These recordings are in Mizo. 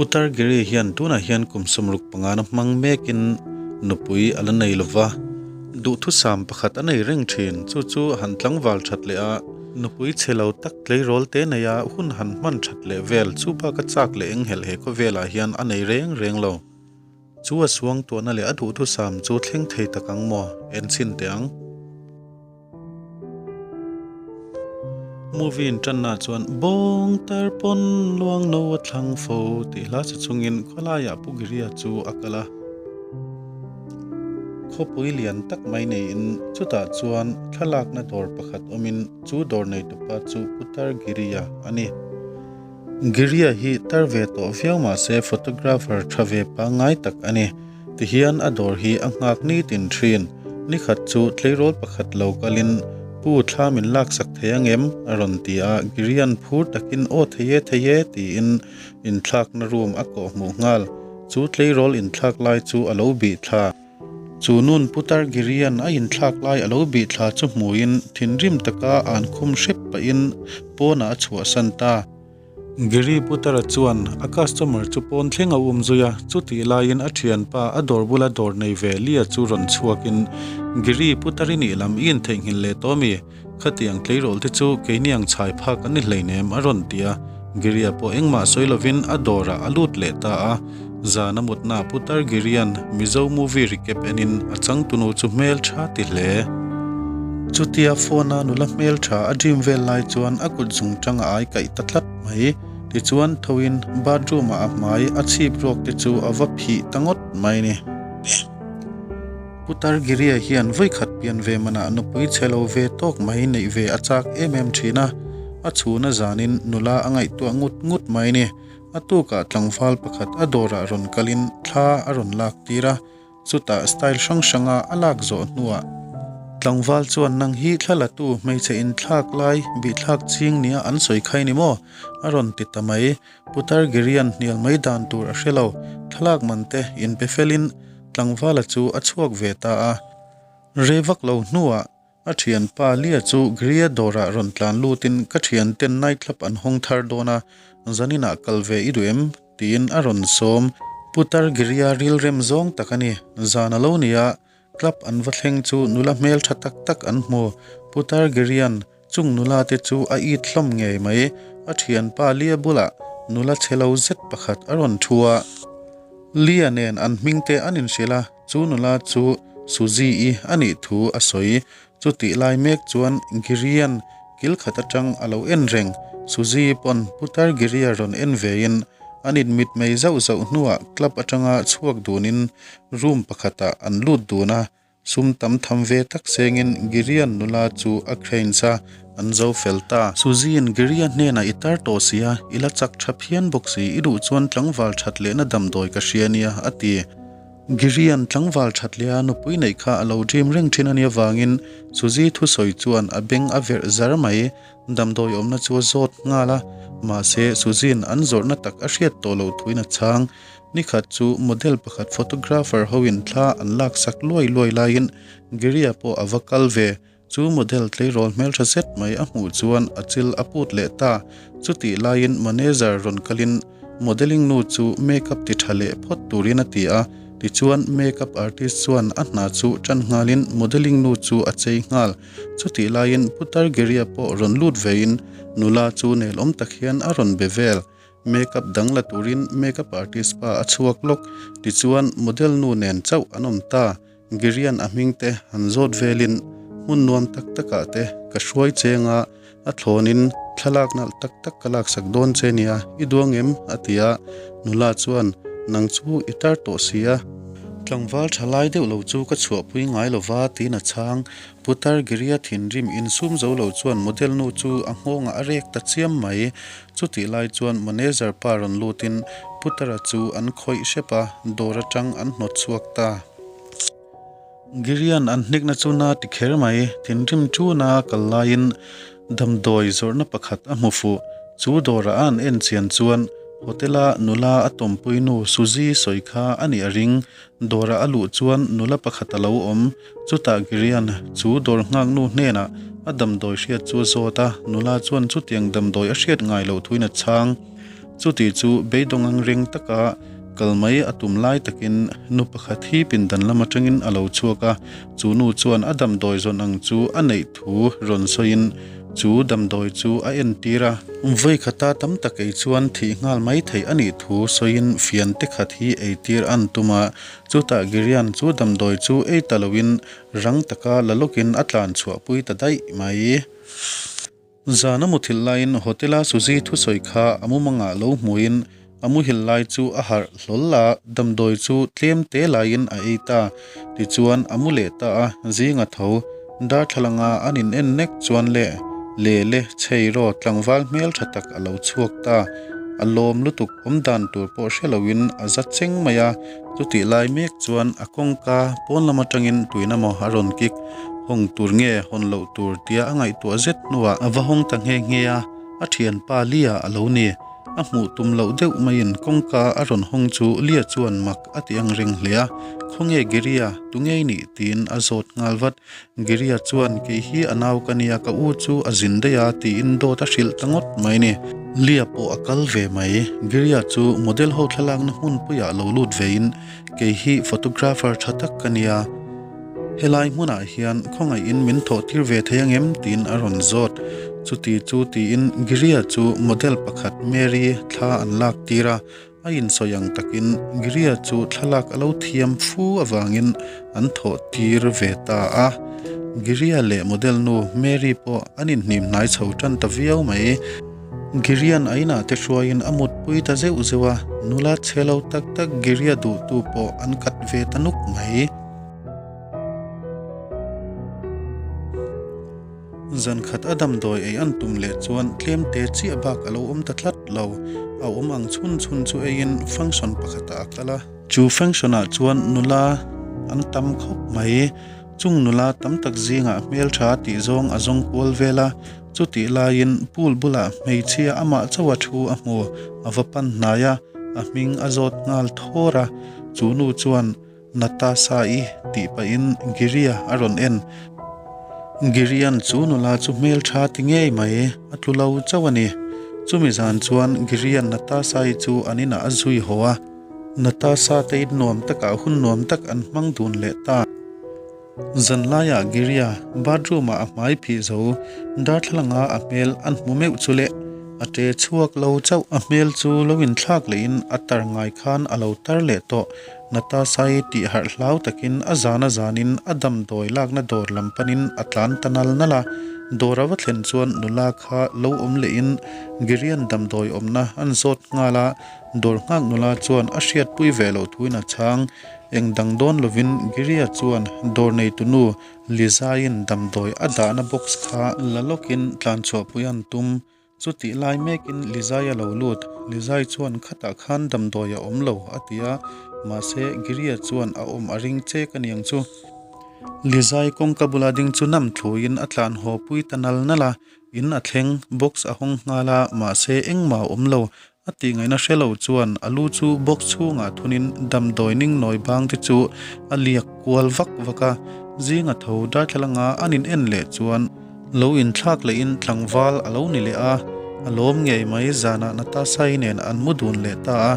Putar Giri hian tunah hian kum 65 na hmang mekin nupui a la nei lova, duhthusam pakhat a nei reng thin. Chu chu han tlangval that leh a, nupui chhe lo tak tleirawl te nei a, hun han hman that leh vel chu bak a chak leh enghelh he khawvelah hian a nei reng reng lo. Chu a suangtuahna leh a duhthusam chu thleng thei tak ang maw? Enchhin teh ang. Movie in tanna chuan Bawng tar pawn luang no a thlang fo tih hla che chungin khawlaiah Pu Giria chu a kal a. Khawpui lian tak mai neiin chutah chuan thlalakna dawr pakhat awmin chu dawr neitupa chu Putar Giria a ni. Giria hi tar ve tawh viau mahse photographer tha ve pangngai tak a ni. Tihian a dawr hi a nghak nitin thin. Nikhat chu tleirawl pakhat lo kalin, Pu, thla min laksak thei angem? a rawn ti a, Girian phur takin aw thei e, thei e tiin inthlakna room a kawhhmuh nghal. Chu tleirawl inthlak lai chu a lo bih thla. Chu nun Putar Girian a inthlak lai a lo bih thla chu hmuin thinrim taka an khum hrep pahin pawnah a chhuahsan ta. Giri Putara chuan a customer chu pawn thleng a um zui a, chutih laiin a thianpa a dawr bula dawr nei ve Lia chu rawn chhuakin, Giri Putar i nih lam i intheihnghilh leh tawh mi? Khatiang tleirawl te chu keini ang chhai phak an ni hleinem a rawn ti a, Giria pawh engmah sawi lovin a dawrah a lut leh ta a. Zan a mutnaah Putar Girian Mizo movie recap enin a changtunu chu hmel tha ti hle. Chutia phone a nula hmel tha a dream vel lai chuan a kut zung tang a ai kaih ta tlat mai. Tichuan thoin bathroom ah a hmai a chhip ruak te chu a va phih ta ngawt mai ni. Putar Giria hian vawikhat pian ve manah nupui chhe lo ve tawk mai neih ve a chak em em thin a, a chhuna zanin nula a ngaihtuah ngut ngut mai ni. A tukah tlangval pakhat a dawrah rawn kalin thla a rawn lak tir a, chutah style hrang hranga a lak zawh hnuah tlangval chuan nang hi thla latu hmeichhe inthlak lai bihthlak ching nia an sawi khai ni maw? a rawn ti ta mai. Putar Girian hnial mai dan tur a hre lo, thlalak man te inpe felin Tlangvala chu a chhuak ve ta a. Rei vak lo hnuah a thianpa Lia chu Gria dawrah rawn tlan lutin ka thianten night club an hawng thar dawn a, zaninah kal ve i duh em? tiin a rawn sawm. Putar Gria rilrem zawng tak a ni. Zan a lo ni a, club an va thleng chu nula hmeltha tak tak an hmu. Putar Girian Chung nula te chu a it hlawm ngei mai, a thianpa Lia bulah nula chhe lo zet pakhat a rawn thu a. Lia nen an hming te an inhrilh a, chu nula chu Suzy-i a nih thu a sawi. Chutih lai mek chuan Girian kil khat atang a lo en reng. Suzy-i pawn Putar Giria rawn en vein an inmitmei zauh zauh hnuah club atanga chhuak dunin room pakhatah an lut dun a. Sum tam tham ve tak sengin Girian nula chu a cranes a, an zo fel ta. Suzy-in Giria hnenah i tar tawh si a, i la chak tha phian bawk si, i duh chuan tlangval that lehna damdawi ka hria nia, a ti. Girian tlangval that leh a nupui neih kha a lo dream reng thin a nih avangin Suzy thusawi chuan a beng a verh zar mai. Damdawi awmna chu a zawt nghal a, mahse Suzy-in an zawrhna tak a hriat tawh loh thuin a chhang. Nikhat chu model pakhat photographer hoin thla an laksak luai luai laiin Giria pawh a va kal ve. Chu model tleirawl hmeltha zet mai a hmuh chuan a chil a put leh ta. Chutih laiin manager rawn kalin modelling nu chu makeup ti tha leh phawt turin a ti a. Tichuan makeup artist chuan a hna chu tan nghalin modelling nu chu a chei nghal. Chutih laiin Putar Giria pawh rawn lut vein nula chu nelawm tak hian a rawn be vel. Makeup dang la turin makeup artist pa a chhuak lawk. Tichuan model nu nen chauh an awm ta. Girian a hming te han zawt velin hmun nuam tak takah te ka hruai cheng a, a thlawnin thlalak nalh tak tak ka laksak dawn che nia, i duang em? a ti a. Nula chuan, Nang chu i tar tawh si a. Tlangval tha lai deuh lo chu ka chhuahpui ngai lova tiin a chhang. Putar Giria thinrim insum zo lo chuan model nu chu a nghawngah a rek ta chiam mai. Chutih lai chuan manager pa rawn lutin Putara chu an khawih hrep a, dawr atang an hnawt chhuak ta. Girian an hnikna chu na ti kher mai, thinrim tuna kal laiin damdawi zawrhna pakhat a hmu fuh. Chu dawrah a an en chian chuan hotel-a nula a tawmpui nu Suzy sawi kha a nih a ring. Dawrah a luh chuan nula pakhat a lo awm. Chutah Girian chu dawr nghak nu hnenah a damdawi hriat chu a zawt a, nula chuan chutiang damdawi a hriat ngai loh thuin a chhang. Chuti chu beidawng ang reng taka kal mai a tum lai takin nu pakhat hi pindan lam atangin a lo chhuak a, chu nu chuan a damdawi zawn ang chu a neih thu rawn sawiin chu damdawi chu a entir a. Vawi khata tam tak ei chuan thih nghal mai theih a nih thu sawiin fian te khat hi eitir an tum a, chutah Girian chu damdawi chu ei ta loin rang taka la lawkin a tlan chhuahpui ta daih mai. Zan a muthilh laiin Hotel-a Suzy thusawi kha a mumangah lo hmuin a muhil lai chu a harh hlawl a, damdawi chu tlem te laiin a ei ta. Tichuan a mu leh ta a, zing a tho. Darthlalanga an in en nek chuan le le le chhei raw tlangval hmel tha tak a lo chhuak ta. A lawm lutuk awm dan tur pawh hre loin a za cheng mai a, chutih lai mek chuan a kawngka pawn lam atangin tuina maw a rawn kik. Hawng tur nge hawn loh tur tia a ngaihtuah zet hnuah a va hawng ta nghe nghe a, a thianpa Lia a lo ni. A hmuh tum loh deuh maiin kawngka a rawn hawng chu Lia chuan mak a ti ang reng hle a, Khawnge Giria, tu ngei nih? tiin a zawt nghal vat. Giria chuan, Kei hi a nau ka nia, ka u chu a zin daih a tiin dawt a hrilh ta ngawt mai ni. Lia pawh a kal ve mai. Giria chu model ho thlalakna hmunpuiah lo lut vein, Kei hi photographer tha tak ka nia. Helai hmunah hian khawngaihin min thawh tir ve thei angem? tiin a rawn zawt. Chuti chu tiin Giria chu model pakhat Mary thla an lak tir a, a insawi ang takin Giria chu thlalak a lo thiam fu avangin an thawh tir ve ta a. Giria leh model nu Mary pawh an inhnim hnai chho tan ta viau mai. Girian a inah te hruaiin a mutpui ta zeuh zeuh a, nula chhe lo tak tak Giria duhtu pawh an kat ve ta nuk mai. Zan khat a damdawi ei an tum leh chuan tlem te chiah bak a lo awm ta tlat lo. A awm ang chhun chhun chu eiin function pakhatah a kal a. Chu function ah chuan nula an tam khawp mai. Chung nula tam tak zingah hmeltha tih zawng a zawng kual vel a. Chutih laiin pool bulah hmeichhia amah chauha thu a hmu, a va pan hnai a, a hming a zawt nghal thawr a. Chu nu chuan, Natasha-i tih pahin Giria a rawn en. Girian chu nula chu hmeltha ti ngei mai, a tlu lo chauh a ni. Chumi zan chuan Girian Natasha-i chu an inah a zui haw a. Natasha te in nuam takah hun nuam tak an hmang dun leh ta. Zanlaiah Giria bathroom-ah a hmai phih zo, darthlalanga a hmel an hmu meuh chu le, a ṭe chhuak lo chauh. A hmel chu lo inthlak lehin a tar ngai khan a lo tar leh tawh. Natasha-i tih harh hlau takin a zan a zanin a damdawi lakna dawr lam panin a tlan ta nal nal a. Dawr a va thlen chuan nula kha lo awm lehin Girian damdawi awmna an zawt nghal a, dawr nghak nula chuan a hriatpui ve loh thuin a chhang. Eng dang dawn lovin Giria chuan dawr neitunu Lizaiin damdawi a dahna box kha la lawkin tlanchhuahpui an tum. Chutih lai mekin Lizai a lo lut. Lizai chuan khatah khan damdawi a awm lo a ti a, mahse Giria chuan a awm a ring chek a niang chu. Lizai kawngka bula ding chu nam thluin a tlan haw pui ta nal nal a, in a thleng, box a hawng nghal a, mahse engmah a awm lo. A tih ngaihna hre lo chuan a lu chu box chhungah thunin damdawi ning nawi bang te chu a liak kual vak vak a, zinga tho darthlalanga an in en leh chuan lo inthlak lehin tlangval a lo ni leh a, a lawm ngei mai zanah Natasha-i nen an mu dun leh ta a,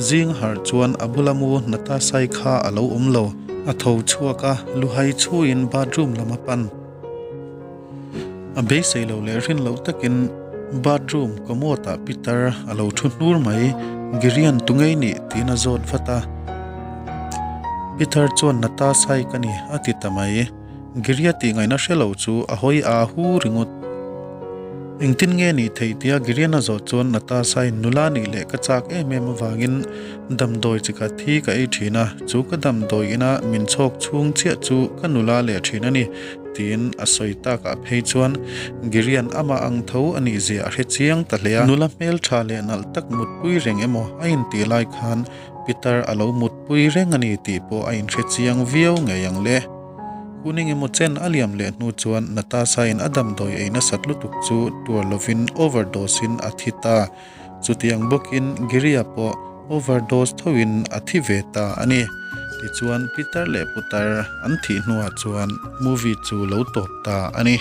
zing harh chuan a bula mu Natasha-i kha a lo awm lo, a tho chhuak a, luhai chhuiin bathroom lam a pan. A beisei lo leh rin loh takin bathroom commode ah Peter a lo thu hnur mai, Girian tu ngei nih? tiin a zawt vat a. Peter chuan Natasha-i ka ni a ti ta mai. Giria tih ngaihna hre lo chu a hawi a hu ringawt. Engtin nge nih theih tia Girian a zawh chuan Natasha-in nula nih leh ka chak em em avangin damdawi chi khat hi ka ei thin a, chu ka damdawi ina min chhawk chhung chiah chu ka nula leh thin a ni. Tiin a sawi takah phei chuan Girian amah ang tho a nih zia a hre chiang ta hle a. Nula hmeltha leh nalh tak mutpui reng emaw a intih lai khan Peter a lo mutpui reng a ni tih pawh a inhre chiang viau ngei ang le. Hun eng emaw chen a liam leh hnu chuan Natasha-in a damdawi ei nasat lutuk chu tuar lovin overdose in a thi ta. Chutiang bawkin Giria pawh overdose thoin a thi ve ta a ni. Tichuan Peter leh Putar an thih hnuah chuan movie chu lo tawp ta a ni.